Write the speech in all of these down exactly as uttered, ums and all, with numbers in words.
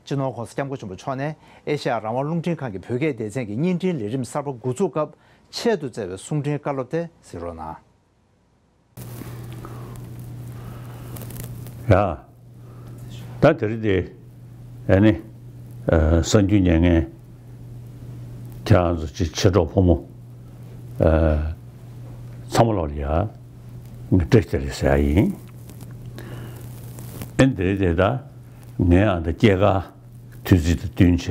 སྤྱི་ནོར་༸གོང་ས་༸སྐྱབས་མགོན་ཆེན་པོ་མཆོག་ནས་ཨེ་ཤ་ཡ་རང་དབང་རླུང་འཕྲིན་ཁང་གི་བོད་སྐད་སྡེ་ཚན་གྱི་བརྙན་འཕྲིན་ལས་རིམ་གསར་པ་འགོ་འཛུགས་སྐབས་ཆེད་དུ་བསྩལ་བའི་གསུང་འཕྲིན་བཀའ་སློབ་དེ་གཟིགས་རོགས་གནང་། ཡ། ད་དེ་རིང་འདི་ཨ་ནི་ཨ་གསར་འགྱུར་ཉན་མཁན་ཁྱེད་རང་ཚོ་ཅིག་མཆེད་གྲོགས་ཕོ་མོ་ཨ་ཚང་མ་ལོག་ལ་ཡ་ངས་བཀྲ་ཤིས་བདེ་ལེགས་ཟེར་ཡ་ཡིན། ཨ་ནི་དེ་རིང་འདི་ད་ངའི་ཨ་ད་སྐྱེས་སྐར་དུས་ཚིགས་དང་བསྟུན་བྱས་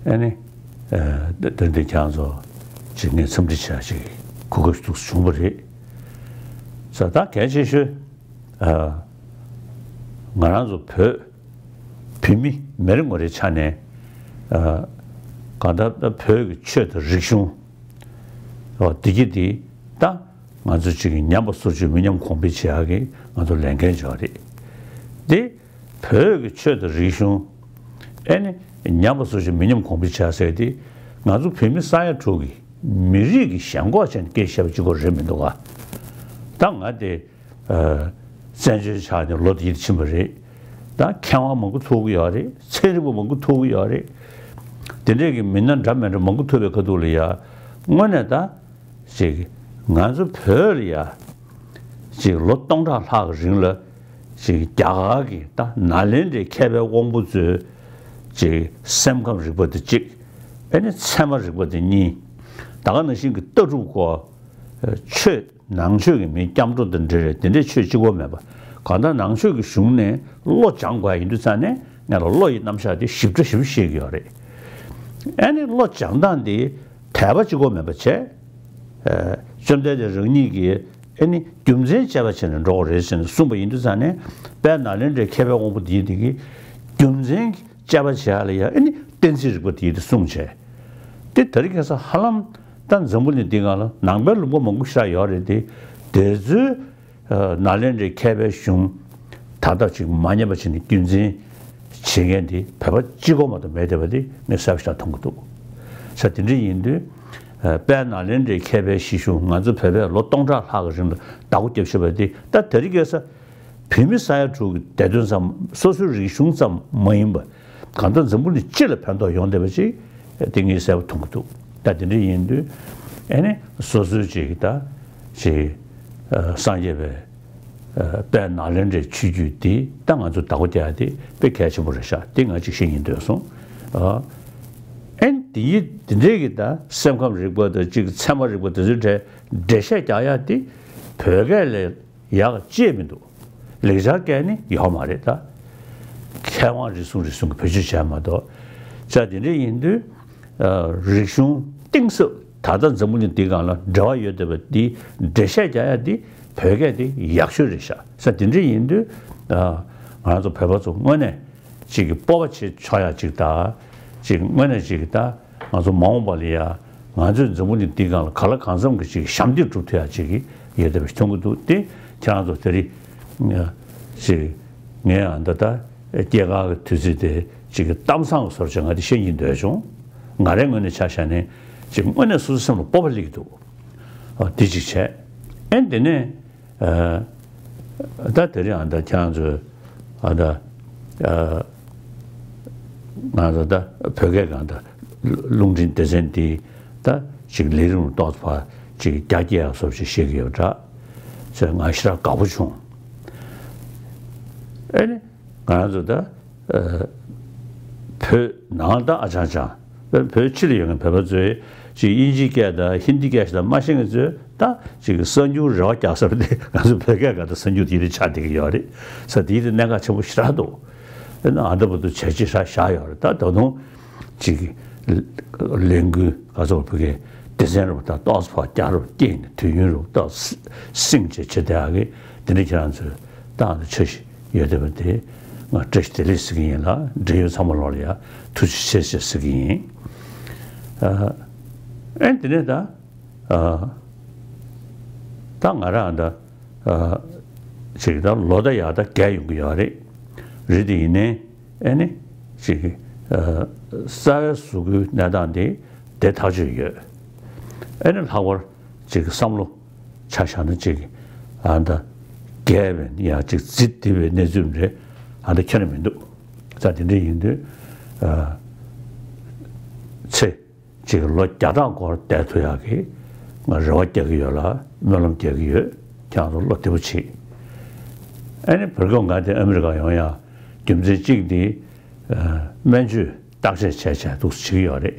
ཨ་ནི་ཨ་ད་འདི་ཁྱེད་རང་ཚོ་ཅིག་ངས་འཚམས་འདྲི་བྱ་ཅིག་གོ་སྐབས་ཐུགས་སུ་བྱུང་བ་རེད། ས་ད་གལ་ཆེ་ཤོས་ཨ་ང་རང་ཚོ་བོད་བོད་མི་མི་རེ་ངོ་རེའི་ཆ་ནས་ཨ་གང་ལྟར་བོད་ཀྱི་ཆོས་དང་རིག་གཞུང་ཨ་བདེ་སྐྱིད་འདི་ད་ང་ཚོ་ཅིག་ཉམས་པ་སོར་ཆུད་མི་ཉམས་གོང་འཕེལ་བྱེད་ཡག་གི་ང་ཚོ་ལས་འགན་ཅིག་རེད། འདི་བོད་ཀྱི་ཆོས་དང་རིག་གཞུང་ཨེ་ནི་ཉམས་པ་སོར་ཆུད་མི་ཉམས་གོང་འཕེལ་བྱ་ཟེར་དེ་ང་ཚོ་བོད་མི་ས་ཡ་དྲུག་གི་མི་རིགས་ཀྱི་ཞེན་ཁོག་ཅན་སྐད་བཤད་པ་གཅིག་པོ་རེད་མི་འདུག་ག་ད་ང་དེ་ཨ་བཙན་བྱོལ་ཆགས་ནས་ལོ་དེ་ཕྱིན་པ་རེད། ད་མཁས་དབང་མང་པོ་ཐུག་གི་ཡོད་རེད། ཚན་རིག་པ་མང་པོ་ཐུག་གི་ཡོད་རེད། དེ་འདྲས་ཀྱི་མི་སྣ་འདྲ་མི་འདྲ་མང་པོ་ཐུག་པའི་ཁ་ཐུག་ལ་ཡ་དངོས་གནས་ད་ཅིག་ང་ཚོ་བོད་ལ་ཡ་ཅིག་ལོ་སྟོང་ཕྲག་ལྷག་གི་རིང་ལ་ཅིག་རྒྱ་གར་གྱི་ད་ནཱ་ལེནྡྲའི་མཁས་པའི་དབང་པོ་ཚོས་ཅིག་སེམས་ཁམས་རིག་པ་དེ་གཅིག་ཨེ་ནི་ཚད་མ་རིག་པ་དེ་གཉིས། ད་ག་ནང་བཞིན་གྱི་ལྟ་གྲུབ་སྐོར་ཆོས་ནང་ཆོས་ཀྱི་མིའི་སྐྱབས་འགྲོ་དང་འབྲེལ་བའི་དེ་འདྲའི་ཆོས་གཅིག་པོ་མེད་པ། གང་ལྟར་ནང་ཆོས་ཀྱི་གཞུང་ནས་བློ་སྦྱང་དགོས་ཡ་ཡིན་དུས་ཙང་ནས་ང་ལ་བློ་ཡི་རྣམ་གཞག་དེ་ཞིབ་ཕྲ་ཞིབ་ཤེས་ཀྱི་ཡོད་རེད། ཨ་ནི་བློ་སྦྱང་སྟངས་དེ་དད་པ་གཅིག་པོ་མེད་པ་བྱས། ཨ་བཅོམ་ལྡན་འདས་རང་ཉིད་ཀྱིས་ཨ་ནི་རྒྱུ་མཚན་དཔྱད་པ་བྱས་ནས་འགྲོ་དགོས་རེད་ཟེར་ནས་གསུངས་པ་ཡིན་དུས་ཙང་ནས་དཔལ་ནཱ་ལེནྡྲའི་མཁས་པའི་དབང་པོ་འདིའི་འདི་གི་རྒྱུ་མཚན་དཔྱད་པ་བྱེད་ཡ་ལ་ཡ་ཨ་ནི་གཏན་ཚིགས་རིག་པ་དེ་དེ་གསུངས་བྱས། དེ་དེ་རིང་ཁ་སང་ཧ་ལམ་ད་འཛམ་བུ་གླིང་འདི་སྒང་ལ་ནང་པའི་ལུང་པ་མང་པོ་ཞིག་ཡོད་རེད་དེ། དེ་ཚོའི་ཨ་ནཱ་ལེནྡྲའི་མཁས་པའི་གཞུང་ད་ལྟ་ཅིག་མ་ཉམས་པ་བྱས་ནས་རྒྱུན་འཛིན་བྱེད་མཁན་དེ་བོད་པ་གཅིག་པོ་མ་གཏོགས་མེད་བསྡད་པ་དེ་ངས་གསལ་པོ་ཞིག་མཐོང་གི་འདུག་ས་དེ་འདྲ་ཡིན་དུས་ཨ་དཔལ་ནཱ་ལེནྡྲའི་མཁས་པའི་གཞི་གཞུང་ང་ཚོ་བོད་པས་ལོ་སྟོང་ཕྲག་ལྷག་གི་རིང་ལ་བདག་པོ་རྒྱབ་བཞིན་པ་དེ་ད་དེ་རིང་ཁ་སང་བོད་མི་ས་ཡ་དྲུག་གི་བདེ་དོན་ཙམ་སོ་སོའི་རིག་གཞུང་ཙམ་མ་ཡིན་པ་གང་ལྟར་འཛམ་བུ་གླིང་སྤྱི་ལ་ཕན་ཐོགས་ཡོང་བསྡད་པ་ཅིག་དེ་ངས་གསལ་པོ་མཐོང་གི་འདུག་ད་དེ་འདྲ་ཡིན་དུས་ཨ་ནི་སོ་སོའི་ཅིག་ད་ཅིག་ཨ་སངས་རྒྱས་པའི་ཨ་དཔལ་ནཱ་ལེནྡྲའི་ཆོས་བརྒྱུད་འདི་ད་ང་ཚོ་བདག་པོ་རྒྱག་ཡ་དེ་དཔེ་གལ་ཆེན་པོ་རེད་ཤག་དེ་ང་ཅིག་བཤད་སྙིང་འདོད་སོང་། ཨ་ཨ་ནི་དེ་ཡི་དེ་འདྲའི་གི་ད་སེམས་ཁམས་རིག་པ་དང་ཅིག་ཚད་མ་རིག་པ་དེ་ཚོའི་གྲས་འགྲེལ་བཤད་རྒྱག་ཡ་དེ་བོད་སྐད་ལས་ཡག་ཅེས་མི་འདུག་ལེགས་སྦྱར་སྐད་ནི་ཡོག་མ་རེད་ད། མཁས་དབང་རེ་ཟུང་རེ་ཟུང་གིས་བེད་སྤྱོད་བྱས་མ་གཏོགས། ཅག་དེ་འདྲ་ཡིན་དུས་ཨ་རིག་གཞུང་གཏིང་ཟབ་ད་ལྟ་འཛམ་བུ་གླིང་འདི་སྒང་ལ་འབྲེལ་བ་ཡོད་བསྡད་པ་འདི་འགྲེལ་བཤད་རྒྱག་ཡ་འདི་བོད་སྐད་འདི་ཡག་ཤོས་རེད་ཤག་ས་དེ་འདྲ་ཡིན་དུས་ཨ་ང་རང་ཚོ་བོད་པ་ཚོ་དངོས་གནས་ཅིག་གི་སྤོབས་པ་བྱེད་ཆོག་ཡ་ཅིག་ད་ཅིག་དངོས་གནས་ཅིག་གི་ད། ང་ཚོ་མ་འོངས་པ་ལ་ཡ་ང་ཚོས་འཛམ་བུ་གླིང་འདིའི་སྒང་ལ་གང་ལ་གང་འཚམ་གྱི་ཅིག་ཞབས་འདེགས་སྒྲུབ་ཐུབ་ཡ་ཅིག་གི་ཡོད་བསྡད་པ་ཞིག་མཐོང་གི་འདུག་དེ་ཁྱེད་རང་ཚོ་དེ་རིང་ཅིག་ངས་ཨ་ད་ལྟ་སྐྱེས་སྐར་གྱི་དུས་ཚིགས་དེ་ཅིག་གི་གཏམ་བཟང་གི་བཟོ་འདྲ་ཅིག་ང་དེ་བཤད་སྙིང་འདོད་བྱུང་། ང་རའི་ངོས་ནས་ཆ་བཞག་ནས་ཅིག་དངོས་གནས་སོ་སོའི་སེམས་ལ་སྤོབས་པ་སླེབས་ཀྱི་འདུག་ཨ་དེ་ཅིག་བྱས། ཨེ་དེ་ནས། ཨ་ད་དེ་རིང་ཨ་ད་ཁྱེད་རང་ཚོས་ཨ་ད་ཨ་ང་ཚོ་ད་བོད་སྐད་སྒང་ད་རླུང་འཕྲིན་སྡེ་ཚན་འདི་ད་ཅིག་ལས་རིམ་ཏོག་ཙམ་ཕར་ཅིག་རྒྱ་སྐྱེད་ཡག་བཟོ་ཞིག་བཤད་ཀྱི་ཡོད་འདྲ། ཟེར་ང་ཞེ་དྲག་དགའ་པོ་བྱུང་། ཨེ་ནི་ང་རང་ཚོ་ད། ཨ་བོད་ནང་ད་ཨ་ཅང་ཅང་། བོད་ཕྱི་ལ་ཡོད་མཁན་བོད་པ་ཚོས་ཅིག་དབྱིན་ཇིའི་སྐད་དང་ཧིན་དི་སྐད་ཞིག་ད་མ་ཤེས་མཁན་ཚོས་ད་ཅིག་གསར་འགྱུར་རེ་བ་རྒྱག་ས་རེད་དེ། ང་ཚོ་བོད་སྐད་སྒང་ད་གསར་འགྱུར་དེ་རིགས་ཆགས་བསྡད་ཀྱི་ཡོད་རེད་ས། དེའི་རིགས་གནད་འགག་ཆེན་པོ་ཞེ་དྲག་འདུག་ཨ་ནི་ཨ་ད་བར་དུ་བྱས་རྗེས་ཞེ་དྲག་བཞག་ཡོད་རེད། ད་ད་དུང་ཅིག་ལས་འགུལ་ག་ཚོད་བོད་སྐད་སྡེ་ཚན་རུ་ད་ཏོག་ཙམ་ཕར་རྒྱག་རུ་སྐྱེས་ནས་དུས་ཡུན་རུ་ཏོག་སྲིང་བྱས་བྱེད་བསྡད་ཡག་གི་དེ་འདྲ་ཁྱེད་རང་ཚོས་ཏང་དང་འཆར་གཞི་ཡོད་བསྡད་པ་དེ་ང་བཀྲ་ཤིས་བདེ་ལེགས་ཟེར་གྱི་ཡིན་ལ། འབྲེལ་ཡོད་ཚང་མ་ལོག་ལ་ཡ་ཐུགས་རྗེ་ཆེ་ཟེར་གྱི་ཡིན། ཨ་ཨེ་དེ་ནས་ད་ཨ་ད་ང་རང་ད་ཨ་ཅིག་ད་ལོ་ད་ཡག་ད་རྒས་ཡོང་གི་ཡོད་རེད། རེད་དེ་ཡིན་ནའི་ཨེ་ནི་ཅིག་ཨ་རྩ་བའི་གཟུགས་པོའི་གནས་སྟངས་དེ་དེ་ཐག་ཆོད་ཡོད། ཨེ་ནི་ལྷག་པར་ཅིག་བསམ་བློ་ཆ་བཞག་ན་ཅིག་ཨ་ད་རྒས་པའི་ཡང་ཅིག་རྫི་བདེ་བའི་གནས་ཚུལ་རེ་ཨ་ད་ཁྱོན་ནས་མི་འདུག་ད་ ད་དེ་འདྲ་ཡིན་དུས་ཨ་ཚེ་གཅིག་ལོ་བརྒྱ་ཕྲག་འགོར་བསྡད་ཐུབ་ཡག་གི་ང་རེ་བ་རྒྱག་གི་ཡོད་ལ་སྨོན་ལམ་རྒྱག་གི་ཡོད། ཁྱེད་རང་ཚོ་བློ་བདེ་པོ་བྱེད། ཨ་ནི་བར་སྐབས་ང་དེ་ཨ་མི་རི་ཀ་ཡོང་ཡག་རྒྱུ་མཚན་གཅིག་འདི་ཨ་སྨན་བཅོས་བརྟག་དཔྱད་བྱས་བྱས་འདུག་བྱེད་ཀྱི་ཡོད་རེད།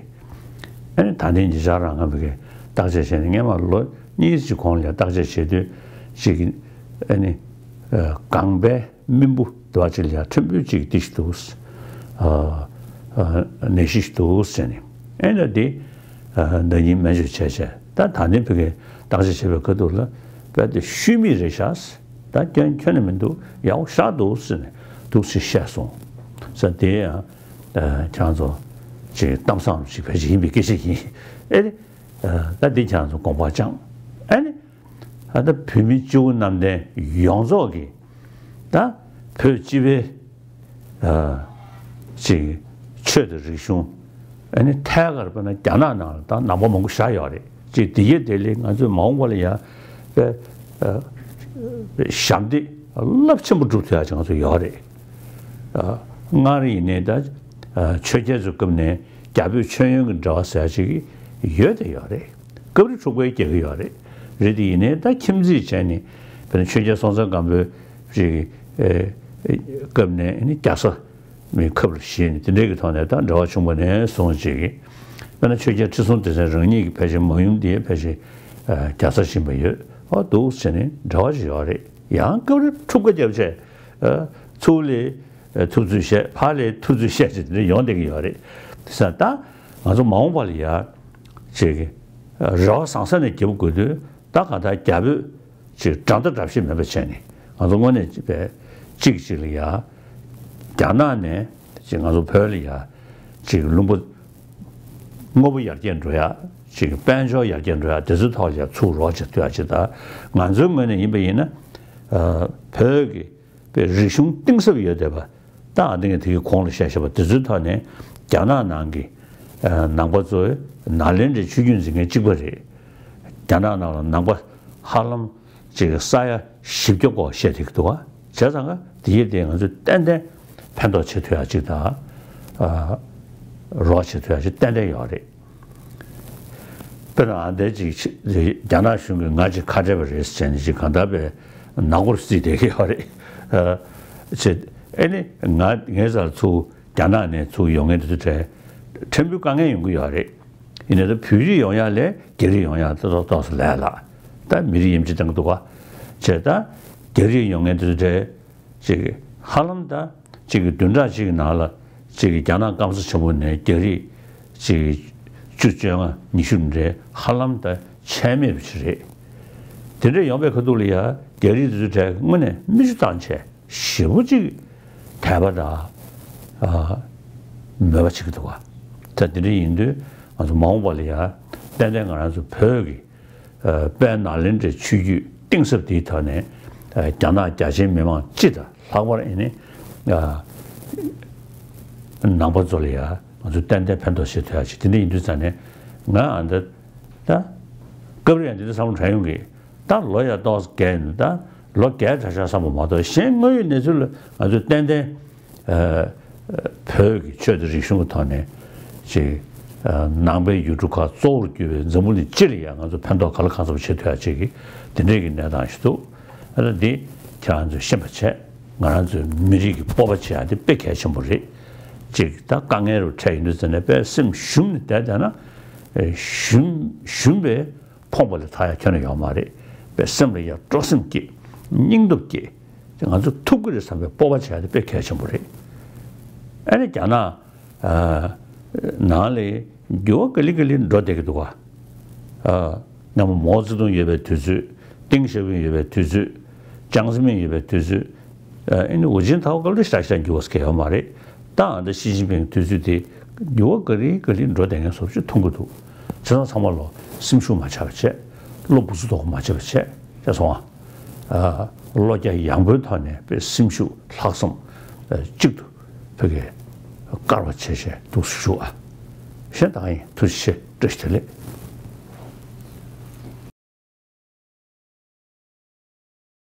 ཨ་ནི་ད་ལྟའི་ཉེ་ཆར་རང་ང་མི་གི་བརྟག་དཔྱད་བྱས་ནས་སྔན་མ་ལོ་གཉིས་ཀྱི་གོང་ལ་བརྟག་དཔྱད་བྱེད་དུས་ཅིག་ཨ་ནི་ཨ་ལྒང་པའི་རྨེན་བུ་དེ་བ་ཅིག་ལ་ཡང་ཕྲན་བུ་ཅིག་འདི་ཞིག་འདུག་ཨ་ཨ་ནད་གཞི་ཞིག་འདུག་ཟེར་ནས་ཨེ་ད་འདི་ཨ་ཟླ་ཉིན་སྨན་བཅོས་བྱས་བྱས་ད་ད་ནི་བོད་ཀྱི་བརྟག་དཔྱད་བྱས་པའི་ཁ་ཐུག་ལ་དཔེ་དེ་ཤུལ་མིག་རེད་ཤག་ད་སྐྱོན་ཁྱོན་ནས་མི་འདུག་ཡག་པོ་ཞེ་དྲག་འདུག་ཟེར་ནས་འདུག་ཟེར་བཤད་སོང་ཟེར། དེ་ཡང་ཨ་ཁྱེད་རང་ཚོ་ཅིག་གཏམ་བཟང་ཞིག་ཕལ་ཆེར་ཡིན་པའི་སྐད་ཆ་ཡིན། ཨེ་ད་འདི་ཁྱེད་རང་ཚོ་དགོངས་པ་བཅངས། ཨེ་ནི། ཨ་ད་བོད་མི་སྤྱི་བོ་གནམ་བསྟན་ཡོངས་རྫོགས་ཀྱི་ད་བོད་སྤྱི་པའི་ཨ་ཅིག་ཆོས་དང་རིག་གཞུང་ཨ་ནི་ཐད་ཀར་དཔེར་ན་རྒྱ་ནག་ནང་ལ་ད་ནང་པ་མང་པོ་བཞག་ཡོད་རེད། ཅིག་དེ་གའི་དེ་ལས་ང་ཚོས་མ་འོངས་པ་ལ་ཡང་དཔེ་ཨ་ཞབས་འདེགས་རླབས་ཆེན་པོ་སྒྲུབ་ཐུབ་ཡག་ཅིག་ང་ཚོ་ཡོད་རེད། ཨ་སྔར་ཡིན་ནའི་ད་ཨ་ཆོས་རྒྱལ་ཚོའི་སྐབས་ནས་རྒྱ་བོད་མཆོད་ཡོན་གྱི་འབྲེལ་བ་ཟེར་ཡག་ཅིག་ཡོད་དེ་ཡོད་རེད། སྐབས་རེ་འཁྲུག་པ་རྒྱག་གི་ཡོད་རེད། རེད་དེ་ཡིན་ནའི་ད་ཁྱིམ་མཚེས་བྱས་ནས་དཔེར་ན་ཆོས་རྒྱལ་སྲོང་བཙན་སྒམ་པོའི་རིགས་ཨེ་སྐབས་ནས་ནི་རྒྱ་བཟའ་མིའི་ཁབ་ལ་བཞེས་ནས་དེ་འདྲའི་གི་ཐོག་ནས་ད་འབྲེལ་བ་བྱུང་བ་ནས་བཟུང་ཅིག་གི་དཔེར་ན་ཆོས་རྒྱལ་ཁྲི་སྲོང་ལྡེ་བཙན་རང་ཉིད་ཀྱི་ཕལ་ཆེར་མ་ཡུམ་དེ་ཕལ་ཆེར་རྒྱ་བཟའ་བྱིན་པ་ཡོད། ཨོ་འདུག་ཟེར་ནས་འབྲེལ་བ་ཞིག་ཡོད་རེད། ཡང་སྐབས་རེ་འཁྲུག་པ་བརྒྱབ་བྱས་ཨ་ཚུར་ལས་ཨ་ཐུབ་ཚོད་བཤད་ཕར་ལས་ཐུབ་ཚོད་བཤད་ཅིག་དེ་འདྲ་ཡོང་བསྡད་ཀྱི་ཡོད་རེད། དེ་ས་ད་ང་ཚོ་མ་འོངས་པ་ལ་ཡ་ཅིག་རེ་བ་བཟང་ས་ནས་རྒྱབ་དགོས་དུས་ད་གང་ལྟར་རྒྱ་བོད་ཅིག་འགྲན་ཟླ་འདྲ་བཤད་མེད་པ་བྱས་ནས་ང་ཚོ་དངོས་གནས་ཅིག་པའི་གཅིག་གཅིག་ལ་ཡ་རྒྱ་ནག་ནས་ཅིག་ང་ཚོ་བོད་ལ་ཡ་ཅིག་ལུང་པ་དངོས་པོ་ཡར་རྒྱས་འགྲོ་ཡ་ཅིག་དཔལ་འབྱོར་ཡར་རྒྱས་འགྲོ་ཡ་དེ་ཚོའི་ཐོག་ལ་ཡ་ཚུར་རོགས་བྱེད་ཐུབ་ཡ་ཅིག་ད་ང་ཚོའི་ངོས་ནས་ཡིན་པ་ཡིན་ན་ཨ་བོད་ཀྱི་པའི་རིག་གཞུང་གཏིང་ཟབ་ཡོད་བསྡད་པ། ད་ཨ་འདི་ངས་དེ་གི་གོང་ལ་བཤད་བཞག་པ་དེ་ཚོའི་ཐོག་ནས་རྒྱ་ནག་ནང་གི་ཨ་ནང་པ་ཚོའི་ནཱ་ལེནྡྲའི་ཆོས་བརྒྱུད་འཛིན་མཁན་གཅིག་པ་རེད། རྒྱ་ནག་ནང་ལ་ནང་པ་ཧ་ལམ་ཅིག་ས་ཡ་བཞི་བརྒྱ་སྐོར་བཤད་བསྡད་ཀྱི་འདུག་ག་བྱས་ཙང་ག་དེ་ཡི་དེ་ང་ཚོས་ཏན་ཏན་ཕན་ཐོགས་བྱེད་ཐུབ་ཡག་ཅིག་དང་ཨ་རོགས་བྱེད་ཐུབ་ཡག་ཅིག་ཏན་ཏན་ཡོད་རེད། དཔེར་ན་ཨ་འདྲ་ཅིག་རྒྱ་ནག་གཞུང་གིས་ང་ཅིག་ཁ་བྲལ་བ་རེད་ཟེར་ནས་ཅིག་གང་ལྟར་པའི་ནག་པོར་བརྩིས་བསྡད་ཀྱི་ཡོད་རེད། ཨ་ཅེ་ཨེ་ནི་ང་ངའི་རྩར་ཚུར་རྒྱ་ནག་ནས་ཚུར་ཡོང་མཁན་དེ་ཚོ་གྲས་ཕྲན་བུ་དཀའ་ངལ་ཡོང་གི་ཡོད་རེད། ཡིན་ནའི་ད་བོད་རིགས་ཡོང་ཡག་ལས་རྒྱ་རིགས་ཡོང་ཡག་ཏོག་ཏོག་ཏོག་ཙམ་ལས་སླ། ད་མི་རིགས་དབྱེ་འབྱེད་གཏོང་གི་འདུག་ག་བྱས་ད་རྒྱ་རིགས་ཡོང་མཁན་དེ་ཚོ་གྲས། ཅིག་ཧ་ལམ་ད་ཅིག་གི་བདུན་ཕྲག་གཅིག་གི་ནང་ལ་ཅིག་གི་རྒྱ་ནག་སྐམ་ས་ཆེན་པོ་ནས་རྒྱ་རིགས་ཅིག་བཅུ་བཅོ་ལྔ་ཉི་ཤུ་འདྲ་ཧ་ལམ་ད་ཆད་མེད་པ་ཅིག་རེད། དེ་འདྲ་ཡོང་པའི་ཁ་ཐུག་ལ་ཡ་རྒྱ་རིགས་དེ་ཚོའི་གྲས་དངོས་གནས་མིག་ཆུ་བཏང་བྱས་ཞེ་པོ་ཅིག་དད་པ་དང་ཨ་མོས་པ་བྱེད་ཀྱི་འདུག་ག་ད་དེ་འདྲ་ཡིན་དུས་ང་ཚོ་མ་འོངས་པ་ལ་ཡ་ཏན་ཏན་ང་རང་ཚོ་བོད་ཀྱི་ཨ་དཔལ་ནཱ་ལེནྡྲའི་ཆོས་བརྒྱུད་གཏིང་ཟབ་དེའི་ཐོག་ནས་ཨ་རྒྱ་ནག་རྒྱ་ཆེའི་མི་མང་སྤྱི་དང་ལྷག་པར་ཨེ་ནི་ཨ་ནང་པ་ཚོ་ལ་ཡ་ང་ཚོ་ཏན་ཏན་ཕན་ཐོགས་བྱེད་ཐུབ་ཡ་ཅིག་དེ་འདྲ་ཡིན་དུས་ཙང་ནས་ང་ཨ་འདི་ད་སྐབས་རེ་ཡང་འདི་འདྲ་བསམ་བློ་དྲན་ཡོང་གི་ད་ལོ་ཡ་ཏོག་ཙམ་རྒས་ནས་ད་ལོ་རྒས་དྲགས་ཤག་བསམ་པ་མ་གཏོགས་གཞན་དངོས་ཡོད་གནས་ཚུལ་ལ་ང་ཚོས་ཏན་ཏན་ཨ་བོད་ཀྱི་ཆོས་དང་རིག་གཞུང་གི་ཐོག་ནས་ཅིག་ཨ་ནང་པའི་ཡུལ་གྲུ་ཁག་གཙོ་བོར་གྱུར་པའི་འཛམ་བུ་གླིང་སྤྱི་ལ་ཡང་ང་ཚོ་ཕན་ཐོགས་ག་ལ་གང་འཚམ་བྱེད་ཐུབ་ཡ་ཅིག་གི་དེ་འདྲའི་གི་གནས་སྟངས་ཤིག་འདུག་ཨ་ད་འདི་ཁྱེད་རང་ཚོས་ཤེས་པ་བྱས་ང་རང་ཚོའི་མི་རིགས་ཀྱི་སྤོབས་པ་བྱེད་ཡ་དེ་དཔེ་གལ་ཆེན་པོ་རེད། ཅིག་ད་དཀའ་ངལ་རུ་འཕྲད་ཡོང་དུས་ཙམ་ནས་དཔེ་སེམས་ཞུམ་ནས་བསྡད་བསྡད་ན་ཨེ་ཞུམ་ཞུམ་པའི་ཕོངས་པ་ལས་ཐར་ཡ་ཁྱོན་ནས་ཡོད་མ་རེད། པའི་སེམས་ལ་ཡ་སྤྲོ་སེམས་སྐྱེ། སྙིང་སྟོབས་སྐྱེ། ང་ཚོ་ཐུབ་ཀྱི་རེད་བསམ་པའི་སྤོབས་པ་བྱས་ཏེ་དཔེ་གལ་ཆེན་པོ་རེད། ཨ་ནི་རྒྱ་ནག་ཨ་ནང་ལ་འགྱུར་བ་ག་ལེ་ག་ལེ་འགྲོ་བསྡད་ཀྱི་འདུག་ག་ཨ་སྔ་མོ་མའོ་ཙེ་ཏུང་ཡོད་པའི་དུས་ཚོད། ཏེང་ཞའོ་ཕིང་ཡོད་པའི་དུས་ཚོད། ཅང་ཙེ་མིན་ཡོད་པའི་དུས་ཚོད། ཨ་ཨ་ནི་ཧུའུ་ཅིན་ཐའོ་སྐབས་ལ་ཤ་ཤ་འགྱུར་བ་སྐྱེ་ཡོད་མ་རེད། ད་ཨ་ད་ཞི་ཅིན་ཕིང་དུས་ཚོད་དེ་འགྱུར་བ་ག་ལེ་ག་ལེ་འགྲོ་བསྡད་མཁན་བཟོ་ཅིག་མཐོང་གི་འདུག་བྱས་ཙང་ཚང་མ་ལོ་སེམས་ཤུགས་མ་ཆག་པ་བྱས། བློ་འབུ་ཚུགས་དོག་པོ་མ་བྱེད་པ་བྱས། ཤེས་སོང་ཨ། བློ་རྒྱ་ཡངས་པོའི་ཐོག་ནས་དཔེ་སེམས་ཤུགས་ལྷག་བསམ་གཅིག་ཏུ་བོད་ཀྱི་བཀར་བ་བྱས་བྱས་འདུག་སེ་ཞུ་ཨ། གཞན་དག་ཡིན། ཐུགས་རྗེ་ཆེ། བཀྲ་ཤིས་བདེ་ལེགས།